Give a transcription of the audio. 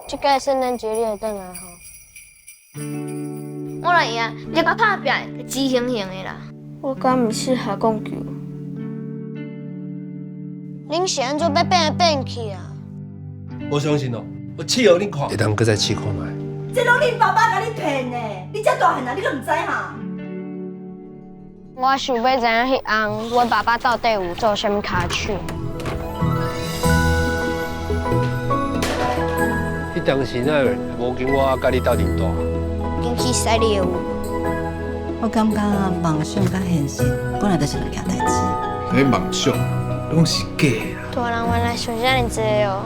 這屆聖誕節你會轉來吼？我來贏，你共拍拚，會紫形形的啦。我敢毋適合講球。恁是按怎欲變來變去啊？我相信哦，我試予恁看。會當閣再試看覓。這攏恁爸爸共你騙的，你遮大漢啊，你閣毋知哈？我想欲知影彼翁，阮爸爸到底有做啥物跤手？彼當時哪會無經我佮你鬥陣大？緊去使你的有無？我感覺夢想佮現實本來就是兩件代誌。彼夢想攏是假的啦。大人原來想遮爾濟哦。